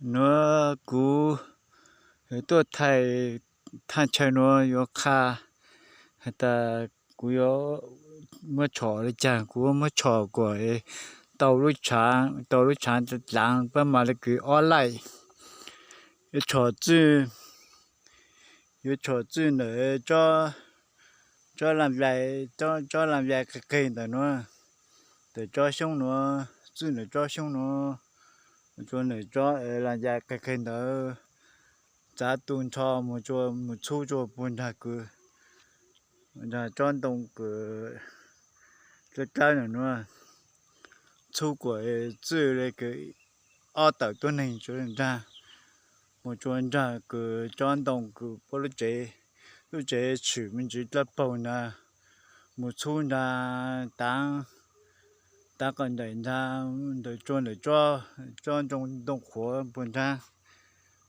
Nuav kuv tuaj thaij, thaaj chaw nuav yuav qha has tas kuv yuav muab tshom le caag, kuv muab tshom kuas tau lub tshaav, tau lub tshaav dlaav pab mas le kws ob laij. Yuav tshom txwj, yuav tshom txwj ntawm tsob, tsob laaj yai, tsob laaj yai qig qig ntawm nuav, ntawm tsob xyoob nuav, txwj ntawm tsob xyoob nuav, tsuas ntawm tsob laaj yai qig qig ntawd, txav tu nrho mus, mus txhub tsuas puag nraag kws, nraag tsob ntoo kws dlawb dlawb ntawm nuav, txhub kuas txwj le kws ob tawm tuab neeg tsuas nraag, mus tsuas nraag kws tsob ntoo kws puab lub tsev, lub tsev tshwm me ntsis dlawb paug nraag, mus txhub nraag taav, taav qas nraim nraag ntawm tsuas ntawm tsob, tsob ntoo qhuav puag nraag,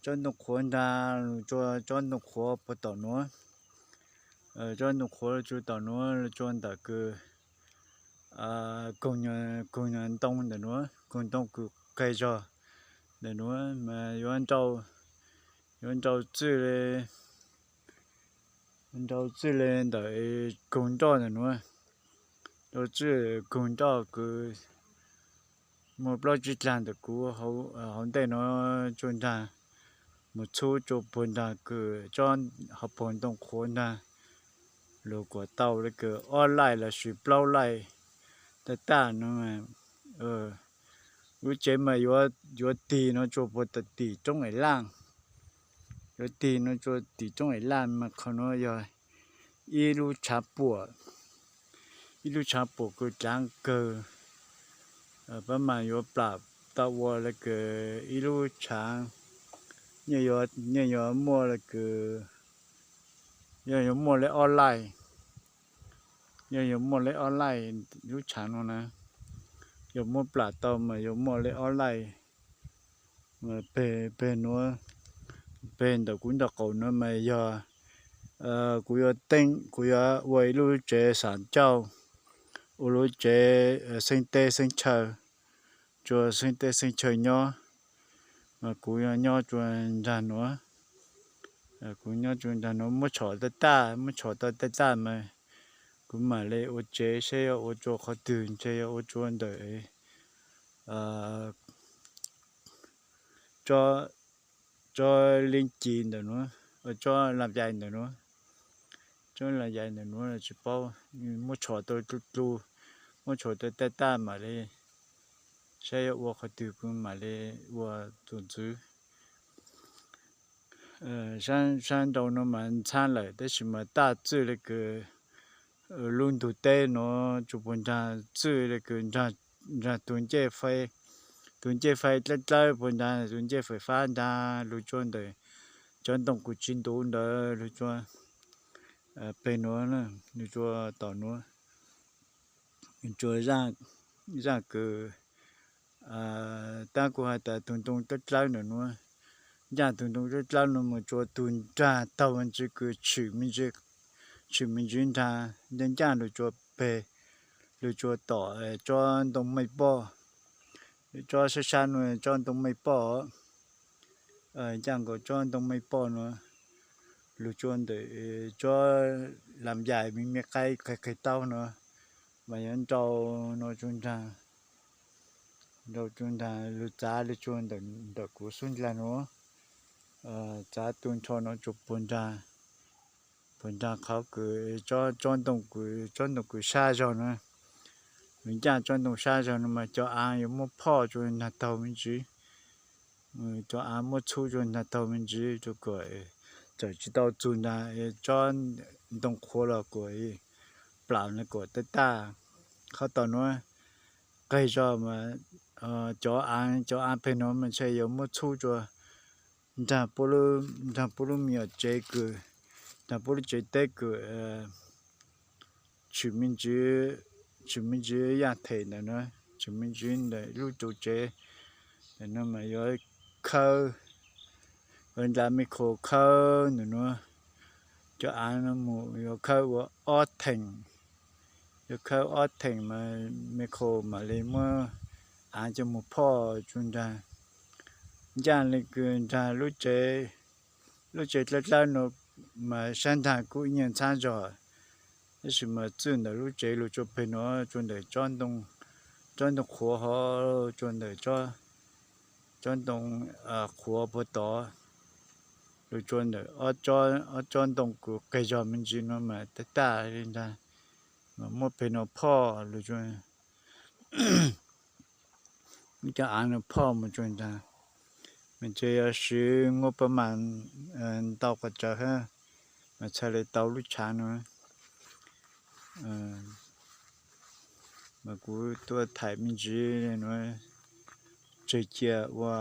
tsob ntoo qhuav nraag, tsuas tsob ntoo qhuav puag tom nuav, tsob ntoo qhuav tsuas tom nuav, tsuas ntawm kws koog, koog ntoo ntawm nuav, koog ntoo kws qeg zog ntawm nuav mas yuav nrau, yuav nrau txwj le, nrau txwj le ntawm koog nroj ntawm nuav, nrau txwj koog nroj kws muaj plaub tsib dlaag ntawm kuv hauv ntej nuav tsuas nraag, mus txhub tsuas puag nraag kws tsob hauv paug ntoo qhuav nraag, lug kuas tau le kws ob laij lossis plaub laij tag tag nuav. Lub tsev mas yuav tig nuav tsuas puag tom tim roob Ev Laj, yuav tig nuav tsuas tim roob Ev Laj mas qhov nuav yog ib lub tshaav puam, ib lub tshaav puam kws dlaav kawg, pab mas yuav plam tau ua le kws ib lub tshaav, yeej yuav muaj le kws, yeej yuav muaj le ob laij, yeej yuav muaj le ob laij lub tshaav nuav na, yog muab plam tau mas yuav muaj le ob laij. Peg nuav, peg ntawm kuv nraub qaum nuav mas yog kuv yuav teeb, kuv yuav ua ib lub tsev xaav cauj, ua lub tsev xeeb teb xeeb chaw, tsuas xeeb teb xeeb chaw nyob, mas kuv yuav nyob tsuas nraag nuav. Kuv nyob tsuas nraag nuav, muab tshom tag tag, muab tshom tau tag tag mas kuv mam le ua tsev saib yuav ua tsua qhov twg, ntshe yuav ua tsua ntawm tsob, tsob leej ci ntawm nuav, tsob laaj yai ntawm nuav, tsob laaj yai ntawm nuav tsis paub, muab tshom tau dlu dlu, muab tshom tau tag tag mam le saib yuav ua qhov twg kuv mam le ua txuas ntxwv. Sab nraud nuav mas ntxhab lawm tab sis mas taj txwj le kws lub ntug teb nuav tsuas puag nraag, txwj le kws nraag tug ncej fais, tug ncej fais dlawb dlawb puag nraag, tug ncej fais fab nraag lug tsua ntawm cov ntoo kws tsis ntuv ntawd lug tsua peg nuav, lug tsua tom nuav, tsua zaaj kws tab kuv has tas tug ntoo dlawb dlawb ntawm nuav, ncaaj tug ntoo dlawb dlawb nuav mus tsua tug nraag taug ntsis kws tshwm me ntsis nraag, ncaaj ncaaj lug tsua peg, lug tsua tom tsob ntoo mej poj, tsob sab sab nuav tsob ntoo mej poj, ncaaj nkaus tsob ntoo mej poj nuav, lug tsua ntawm tsob lam yais me me qaib qig qig taub nuav, mas yuav nrau nuav tsua nraag, nrau tsua nraag lug txav lug tsua ntawm kuv xub ndlag nuav, txav tu nrho nuav tsua puag nraag, puag nraag qhov kws tsob ntoo kws, tsob ntoo kws sab zog nuav, lug ncaaj tsob ntoo sab zog nuav mas cov aav yuav muab phoj tsua nraag taug me ntsis, cov aav muab txhub tsua nraag taug me ntsis rua kom txawm tsis tau txug nraag tsob ntoo qhuav los kuas plam kom tag tag. Qhov tom nuav qeg zog mas cov aav, cov aav peg nuav mas ntshe yuav muab txhub tsua nraag, nraag puab lub me nyuam tsev kws, nraag puab lub tsev teb kws tshwm me ntsis, tshwm me ntsis yaaj them ntawm nuav, tshwm me ntsis ntawm lub tsev, ntawm nuav mas yuav khawb, yuav nrad me khos khawb ntawm nuav, cov aav nuav mus yuav khawb ua ob theem, yuav khawb ob theem mas me khos mam li muab aav coj mus phoj tsua nraag, Ncaj li kws nraag lub tsev, lub tsev dlawb dlawb no mas sab nraag kuj ib nyuag ntxhab zog, tab sis mas txwj ntawm lub tsev lug tsua peg no, tsua ntawm tsob ntoo qhuav hov, tsua ntawm tsob ntoo qhuav puag tod, lug tsua ntawm ob tsob ntoo kws qeg zog me ntsis no mas tag tag li nraag, mas muab peg no phoj lug tsua, muab cov av no phoj mus tsua nraag. Mas ntshe yuav siv nqua paj mas ntau qhov tsawv hab mas txhaj le tau lub tshav no. Mas kuv tuaj thaij me ntsis no, tseg cia ua